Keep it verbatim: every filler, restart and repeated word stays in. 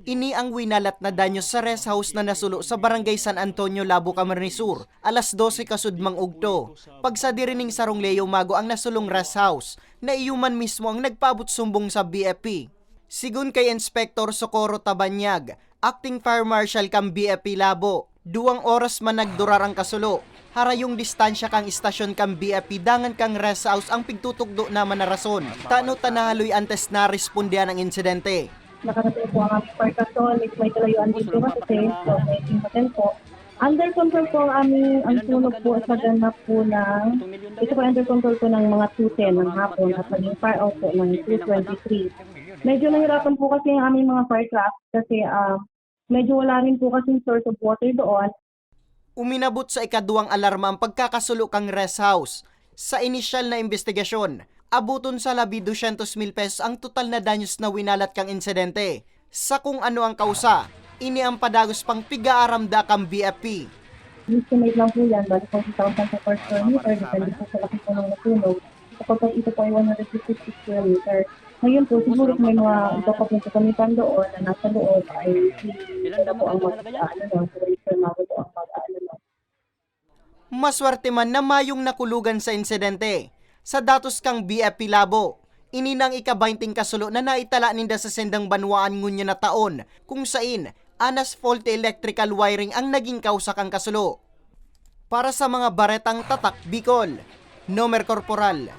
Ini ang winalat na danyos sa rest house na nasulo sa Barangay San Antonio, Labo, Camarines Sur, alas dose kasudmang udto. Pagsadiri ning sarong Leo Mago ang nasulong rest house, na iyo man mismo ang nagpaabot sumbong sa B F P. Sigon kay Inspector Socorro Tabanyag, Acting Fire Marshal kan B F P Labo, duwang oras man nagdurar ang kasulo. Harayong distansya kan istasyon kan B F P dangan kan rest house ang pigtutugdo naman na rason, tano ta nahaloy antes na respondihan ang insidente. Nakarating po ang aming fire control, medyo may kalayuan dito kasi, so, may hotel po. Under control po ang aming, ang sunog po sa ganap po ng, ito po under control po ng mga two ten ng hapon at naging fire out po ng two twenty-three. Medyo nahirapan po kasi ang aming mga fire truck kasi, ah, medyo wala rin po kasing source of water doon. Uminabot sa ikaduwang alarma ang pagkakasulo kan rest house. Sa inisyal na imbestigasyon, aboton sa labi dosyentos mil pesos ang total na danyos na winalat kan insidente. Sa kung ano ang kausa, ini ang padagos pang pig-aaramda kan B F P. Estimate lang po yan, bali forty thousand sa per square meter, depende po sa laki po ng nasunog. Kapag ito po ay one hundred fifty square meter. Ngayon po, siguro kung may mga iba pa po kami pandoon na nasa loob, ay si, sila po ang mag-aano, no, si Rachel Mago po ang mag-aano, no. Maswerte man na mayong nakulugan sa insidente. Sa datos kang B F P Labo, ini na ang ika-baynte kasulo na naitala ninda sa sendang banwaan ngunyan na taon, kung sain anas faulty electrical wiring ang naging kausa kan kasulo. Para sa mga baretang Tatak Bicol, Nomer Corporal,